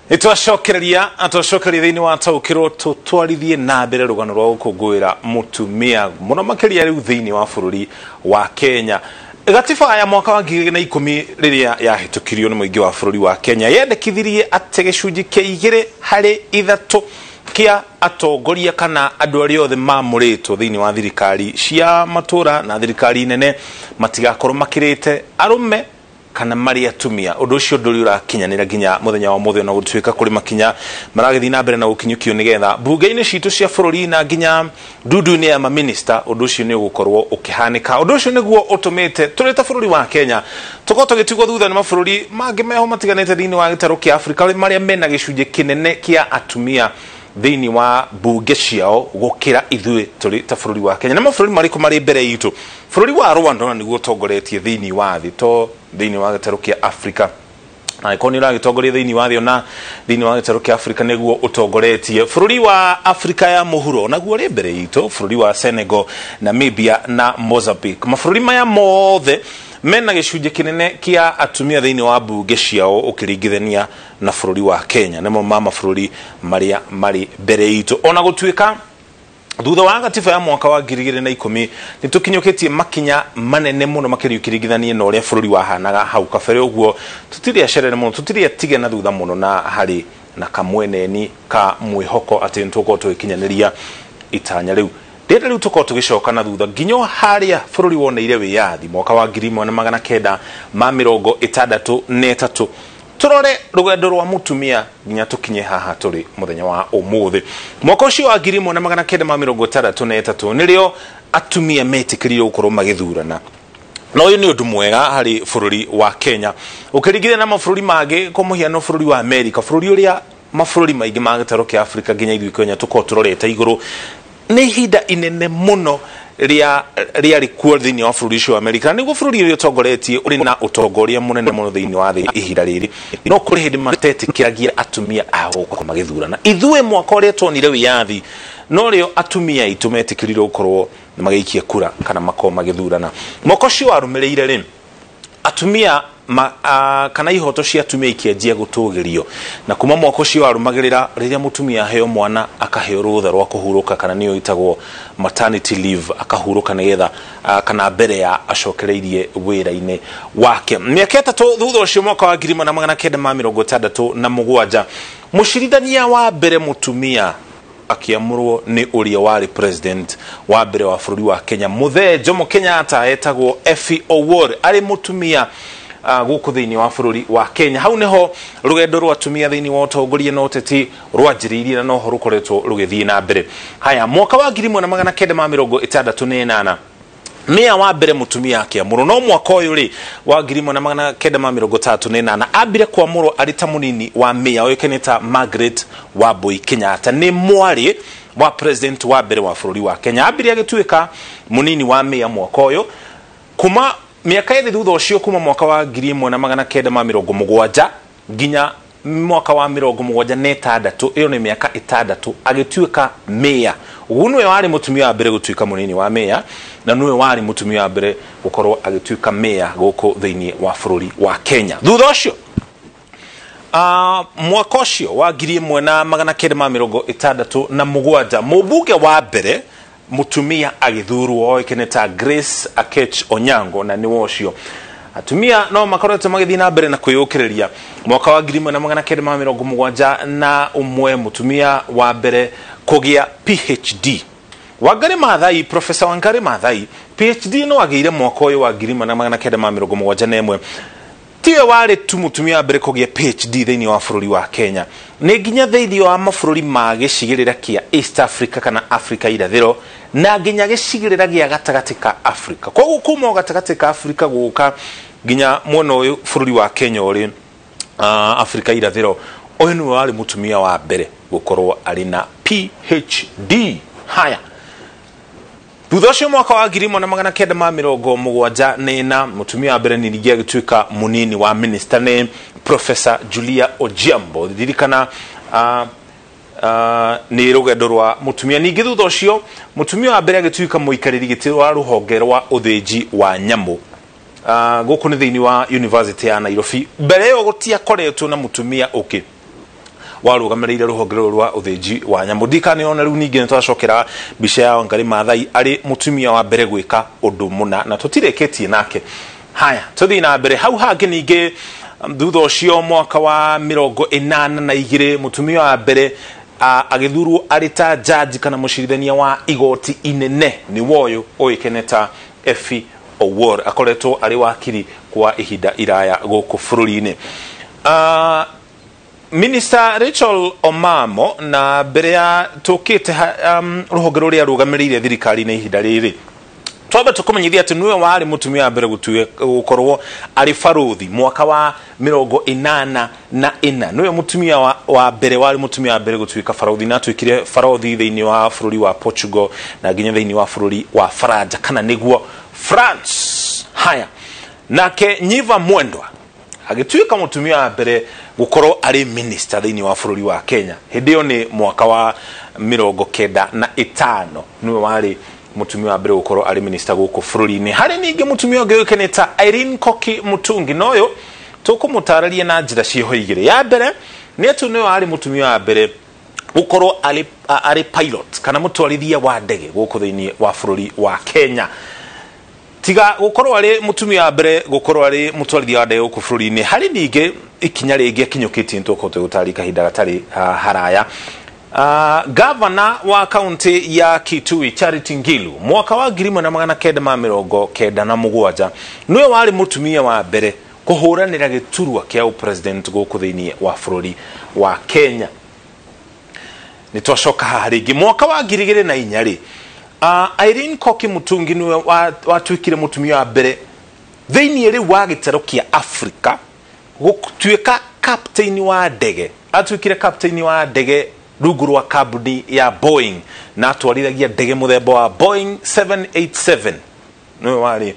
Nitwacokereria atwacokereria thiini wa taukirwo tutwarithie na mbere rugano rwa gukungũĩra mutumia muno makiria riu thiini wa bururi wa Kenya. Gatiba ya mwaka wa 2010 riria yahĩtũkirio nĩ mũingĩ wa bũrũri wa Kenya yendekithirie atĩ gĩcunjĩ kĩa 2 harĩ 3 kĩa atongoria kana andũ arĩa othe mamũrĩtwo thĩinĩ wa thirikari cia matũra na thirikari nene matigakorwo makĩrĩte arũme kana marĩ atumia. Ũndũ ũcio ndũrĩ ũrakinyanĩra nginya mũthenya wa ũmũthĩ, ona gũtuĩka kũrĩ makinya maragĩthiĩ na mbere na gũkinyũkio nĩgetha mbunge-inĩ citũ cia bũrũri na nginya ndundu-inĩ ya maminista ũndũ ũcio nĩ ũgũkorwo ũkĩhanĩka. Ũndũ ũcio nĩguo ũtũmĩte tũrĩ ta bũrũri wa Kenya tũkorwo tũgĩtigwo thutha nĩ mabũrũri mangĩ meho matiganĩte thĩinĩ wa gĩtarũ kĩa Afrika marĩa mena gĩcunjĩ kĩnene kĩa atumia thĩinĩ wa mbunge ciao gũkĩra ithuĩ tũrĩ ta bũrũri wa Kenya. Na mabũrũri marĩkũ marĩ mbere itũ? Bũrũri wa Rwanda ona nĩguo ũtongoretie thĩinĩ wa thĩ to thĩinĩ wa gĩtarũ kĩa Afrika, na angĩkorwo nĩ ũragĩtongoria thĩinĩ wa thĩ ona thĩinĩ wa gĩtarũ kĩa Afrika nĩguo ũtongoretie. Bũrũri wa Afrika ya mũhuro naguo ũrĩ mbere itũ, bũrũri wa Senegal, Namibia na Mozambique. Mabũrũri maya mothe mena gĩcunjĩ kĩnene kĩa atumia thĩinĩ wa mbunge ciao ũkĩringithania na bũrũri wa Kenya. Nĩmo ma mabũrũri marĩa marĩ mbere itũ. Ona gũtuĩka thutha wa gatiba ya mwaka wa 2010 nĩtũkinyũkĩtie makinya manene mũno makĩria ũkĩringithania na ũrĩa bũrũri wahanaga hau kabere, ũguo tũtirĩ acerere mũno, tũtirĩ atige na thutha mũno na harĩ na kamweneni ka mwĩhoko atĩ nĩtũgũkorwo tũgĩkinyanĩria itanya rĩu. Rĩrĩa rĩu tũkorwo tũgĩcoka na thutha nginya harĩa bũrũri woneire wĩyathi mwaka wa 1963, turore rugendo rwa mutumia nginya tukinye haha turi muthenya wa umuthi. Mwaka ucio wa 1963 nirio atumia metikirire gukorwo magithurana, na uyu ni undu mwega hari bururi wa Kenya ukiringithania na mabũrũri mangĩ, kwa mũhiano bũrũri wa America, bũrũri ũrĩa mabũrũri maingĩ ma gĩtarũ kĩa Afrika nginya ithuĩ Kenya tũkorwo tũrorete igũrũ. Nĩ ihinda inene mũno rĩarĩ kuo thĩinĩ wa bũrũri ũcio wa Amerika, nĩguo bũrũri ũrĩa ũtongoretie ũrĩ na ũtongoria mũnene mũno thĩinĩ wa thĩ ihinda rĩrĩ, no kũrĩ hĩndĩ matetĩkĩragia atumia ao gũkorwo magĩthurana. Ithuĩ mwaka ũrĩa tuonire wĩyathi no rĩo atumia aitũ metĩkĩrirwo gũkorwo magĩikia kura kana makorwo magĩthurana. Mwaka ũcio warũmĩrĩire rĩ, atumia kana ihoto cia atumia ikĩanjia gũtũgĩrio, na kuma mwaka ũcio warũmagĩrĩra rĩrĩa mũtumia aheo mwana akaheo rũtha rwa kũhurũka kana nĩyo ĩtagwo maternity leave, akahurũka nĩgetha kana mbere ya acokereirie wĩra-inĩ wake. Mĩaka 3 thutha ũcio mwaka wa 1967 mũcirithania wa mbere mũtumia akiamũrwo nĩ ũrĩa warĩ president wa mbere wa bũrũri wa Kenya, Mũthee Jomo Kenyatta, etagwo Effie Owuor, arĩ mũtumia gũkũ thĩinĩ wa bũrũri wa Kenya. Hau nĩho rũgendo rwa atumia thĩinĩ wa ũtongoria na ũteti rwanjĩrĩirie na noho rũkoretwo rũgĩthiĩ na mbere. Haya, mwaka wa 1968 meya wa mbere mũtumia akĩamũrwo, no mwaka ũyũ rĩ wa 1968 ambire kwamũrwo arĩ ta mũnini wa meya ũĩkaine ta Margaret Wambui Kenyatta, nĩ mwarĩ wa president wa mbere wa bũrũri wa Kenya. Ambire agĩtuĩka mũnini wa meya mwaka ũyũ. Kuma mĩaka 2 thutha ũcio, kuma mwaka wa 1970 nginya mwaka wa 76, ĩyo nĩ mĩaka 6 agĩtuĩka meya. Ũguo nĩwe warĩ mũtumia wa mbere gũtuĩka mũnini wa meya, na nĩwe warĩ mũtumia wa mbere gũkorwo agĩtuĩka meya gũkũ thĩinĩ wa bũrũri wa Kenya. Thutha ũcio mwaka ũcio wa 1967 mũmbunge wa mbere mũtumia agĩthurwo oĩkaine ta Grace Akech Onyango, na nĩwe ũcio. Atumia no makoretwo magĩthiĩ na mbere na kwĩyũkĩrĩria. Mwaka wa 1971 mũtumia wa mbere kũgĩa PhD, Wangari Maathai, Professor Wangari Maathai, PhD no agĩire mwaka ũyũ wa 1971. Tiwe warĩ tu mũtumia wa mbere kũgĩa PhD thĩinĩ wa bũrũri wa Kenya, nĩ nginya thĩinĩ wa mabũrũri ma gĩcigĩrĩra kĩa East Africa kana Africa irathĩro, na nginya gĩcigĩrĩra gĩa gatagatĩ ka Africa. Koguo kuma gatagatĩ ka Africa gũka nginya mwena ũyũ bũrũri wa Kenya ũrĩ Africa irathĩro, ũyũ nĩwe warĩ mũtumia wa mbere gũkorwo arĩ na PhD. Haya, thutha ũcio mwaka wa 1974 mũtumia wa mbere ningĩ agĩtuĩka mũnini wa minister nĩ Professor Julia Ojiambo. Ririkana nĩ rũgendo rwa mũtumia. Ningĩ thutha ũcio mũtumia wa mbere agĩtuĩka mũikarĩri gĩtĩ wa rũhonge rwa ũthĩnji wa nyamũ gũkũ nĩ thĩinĩ wa University ya Nairobi. Mbere ĩyo gũtiakoretwo na mũtumia ũngĩ. warũgamĩrĩire rũhonge rũrũ rwa ũthĩnji wa nyamũ. Ndikane ona rĩu ningĩ nĩtwacokera mbica ya Wangari Maathai arĩ mũtumia wa mbere gwĩka ũndũ mũna, na tũtirĩkĩtie nake. Haya, tũthiĩ na mbere hau hangĩ ningĩ. Thutha ũcio mwaka wa 82 mũtumia wa mbere agĩthurwo arĩ ta jaji kana mũcirithania wa igoti inene nĩ woyũ ũĩkaine ta Effie Owuor, akoretwo arĩ wakiri kwa ihinda iraya gũkũ bũrũri-inĩ. Minister Rachel Omamo, na mbere ya tũkĩte rũhonge rũrĩa rũgamĩrĩire thirikari-inĩ ihinda rĩrĩ, twambe tũkũmenyithia atĩ nĩwe warĩ mũtumia wa mbere gũkorwo arĩ barothi mwaka wa 84. Nĩwe mũtumia wa mbere warĩ mũtumia wa mbere gũtuĩka barothi, na atuĩkire barothi thĩinĩ wa bũrũri wa Portugal na nginya thĩinĩ wa bũrũri wa Faranja, kana nĩguo France. Haya, nake Nyiva Mwendwa agĩtuĩka mũtumia wa mbere gũkorwo arĩ minister thĩinĩ wa bũrũri wa Kenya. Hĩndĩ ĩyo nĩ mwaka wa 95, nĩwe warĩ mũtumia wa mbere gũkorwo arĩ minister gũkũ bũrũri-inĩ. Harĩ ningĩ mũtumia ũngĩ ũĩkaine ta Irene Koki Mutungi, na ũyũ tũkũmũtarĩria na njĩra ciĩho igĩrĩ. Ya mbere nĩ atĩ nĩwe warĩ mũtumia wa mbere gũkorwo arĩ pilot kana mũtwarithia wa ndege gũkũ thĩinĩ wa bũrũri wa Kenya. Tiga gũkorwo arĩ mũtumia wa mbere gũkorwo arĩ mũtwarithia wa ndege gũkũ bũrũri-inĩ, harĩ ningĩ ikinya rĩngĩ akinyũkĩtie nĩtũkũhota gũtarĩria kahinda gatarĩ haraya. Gavana wa kaunti ya Kitui Charity Ngilu mwaka wa 1997 nĩwe warĩ mũtumia wa mbere kũhũranĩra gĩturwa kĩa ũpresident gũkũ thĩinĩ wa bũrũri wa Kenya. Nĩtwacoka haha rĩngĩ mwaka wa 2004 rĩ, Irene Koki Mutungi nĩwe watuĩkire mũtumia wa mbere thĩinĩ rĩu wa gĩtarũ kĩa Afrika gũtuĩka captain wa ndege. Atuĩkire captain wa ndege rungu rwa kambuni ya Boeing, na atwarithagia ndege mũthemba wa Boeing 787. Nĩwe warĩ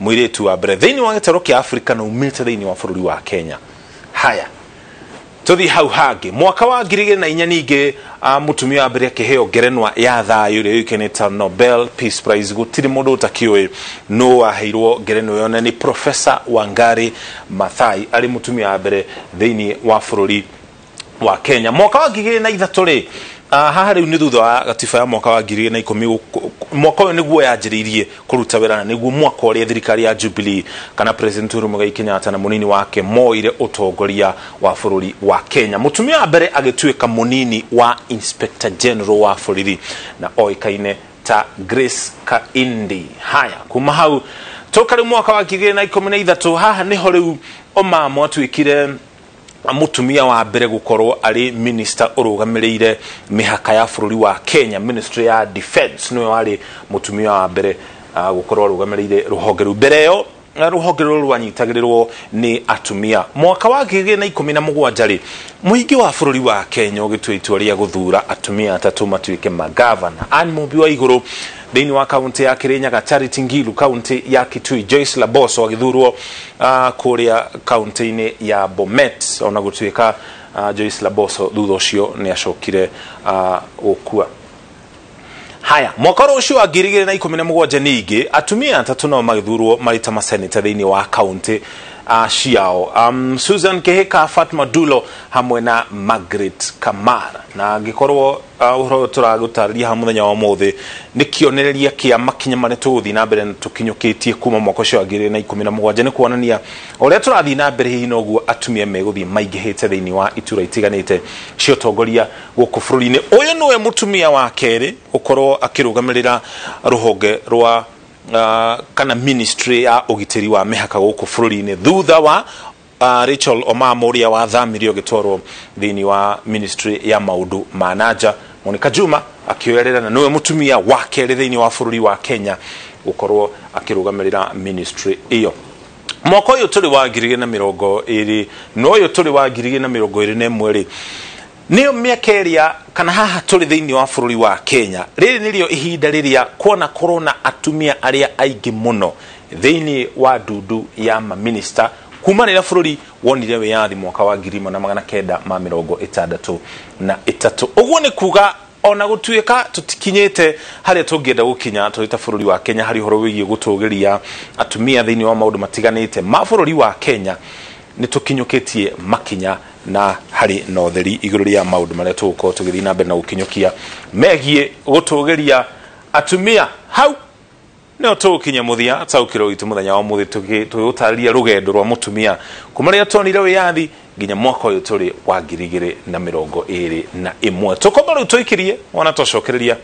mũirĩtu wa mbere thĩinĩ wa gĩtarũ kĩa Afrika na umĩte thĩinĩ wa bũrũri wa Kenya. Haya, tũthiĩ hau hangĩ mwaka wa 2004 ningĩ, mũtumia wa mbere akĩheo ngerenwa ya thayũ ĩrĩa yũĩkaine ta Nobel Peace Prize. Gũtirĩ mũndũ ũtakĩũĩ nũ waheirwo ngerenwa ĩyo, na nĩ Professor Wangari Maathai arĩ mũtumia wa mbere thĩinĩ wa bũrũri wa Kenya. Mwaka wa 2003 rĩ, haha rĩu nĩ thutha wa gatiba ya mwaka wa 2010, mwaka ũyũ nĩguo yanjĩrĩirie kũruta wĩra, na nĩguo mwaka ũrĩa thirikari ya Jubilee kana President Uhuru Muigai Kenyatta na mũnini wake moire ũtongoria wa bũrũri wa Kenya. Mũtumia wa mbere agĩtuĩka mũnini wa Inspector General wa borithi na oĩkaine ta Grace Kaindi. Haya, kuma hau toka rĩu mwaka wa 2013, haha nĩho rĩu Omamo atuĩkire mũtumia wa mbere gũkorwo arĩ minister ũrũgamĩrĩire mĩhaka ya bũrũri wa Kenya, Ministry ya Defense. Nĩwe warĩ mũtumia wa mbere gũkorwo arũgamĩrĩire rũhonge rũu. Mbere ĩyo rũhonge rũrũ rwanyitagĩrĩrwo nĩ atumia. Mwaka wa 2017 rĩ, mũingĩ wa bũrũri wa Kenya ũgĩtua itua rĩa gũthura atumia atatũ matuĩke magavana. Anne Mumbi wa Igũrũ thĩinĩ wa kaunti ya Kirinyaga, Charity Ngilu kaunti ya Kitui, Joyce Laboso agĩthurwo kũrĩa kaunti-inĩ ya Bomet, ona gũtuĩka Joyce Laboso thutha ũcio nĩ acokire gũkua. Haya, mwaka ũcio wa 2017 ningĩ atumia atatũ nao magĩthurwo marĩ ta maseneta thĩinĩ wa kaunti ciao, Susan Kihika, Fatma Dulo hamwe na Margaret Kamara. Na angĩkorwo ũhoro ũyũ tũragũtarĩria haha mũthenya wa ũmũthĩ nĩ kĩonereria kĩa makinya marĩa tũgũthiĩ na mbere na tũkinyũkĩtie kuma mwaka ũcio wa 2017, nĩ kuonania ũrĩa tũrathiĩ na mbere hihi noguo atumia megũthiĩ maingĩhĩte thĩinĩ wa itura itiganĩte cia ũtongoria gũkũ bũrũri-inĩ. Ũyũ nĩwe mũtumia wa kerĩ gũkorwo akĩrũgamĩrĩra rũhonge rwa kana ministry ya ũgitĩri wa mĩhaka gũkũ bũrũri-inĩ, thutha wa Rachel Omamo ũrĩa wathamire ũgĩtwarwo thĩinĩ wa ministry ya maũndũ ma nanja. Monica Juma akĩoerera na nĩwe mũtumia wa kerĩ thĩinĩ wa bũrũri wa Kenya gũkorwo akĩrũgamĩrĩra ministry ĩyo. Mwaka ũyũ tũrĩ wa 2020 na ũyũ tũrĩ wa 2021 rĩ, nĩyo mĩaka ĩrĩa kana haha tũrĩ thĩinĩ wa bũrũri wa Kenya, rĩrĩ nĩrĩo ihinda rĩrĩa kuona korona atumia arĩa aingĩ mũno thĩinĩ wa ndundu ya maminista kuma rĩrĩa bũrũri wonire wĩyathi mwaka wa 1963. Ũguo nĩ kuga ona gũtuĩka tũtikinyĩte harĩa tũngĩenda gũkinya tũrĩ ta bũrũri wa Kenya harĩ ũhoro wĩgiĩ gũtũgĩria atumia thĩinĩ wa maũndũ matiganĩte ma bũrũri wa Kenya, Nĩ tũkinyũkĩtie makinya na harĩ na ũtheri igũrũ rĩa maũndũ marĩa tũgũkorwo tũgĩthiĩ na mbere na gũkinyũkia megiĩ gũtũgĩria atumia. Hau nĩho tũgũkinya mũthia taũkĩrwo witũ mũthenya wa ũmũthĩ, tũgĩgũtarĩria rũgendo rwa mũtumia kuma rĩrĩa tuonire wĩyathi nginya mwaka ũyũ tũrĩ wa 2021. Tũkomba rĩu tũikirie wona twacokereria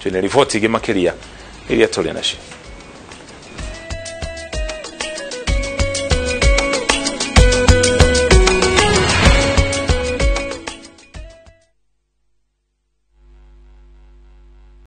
twĩna riboti ingĩ makĩria iria tũrĩ nacio.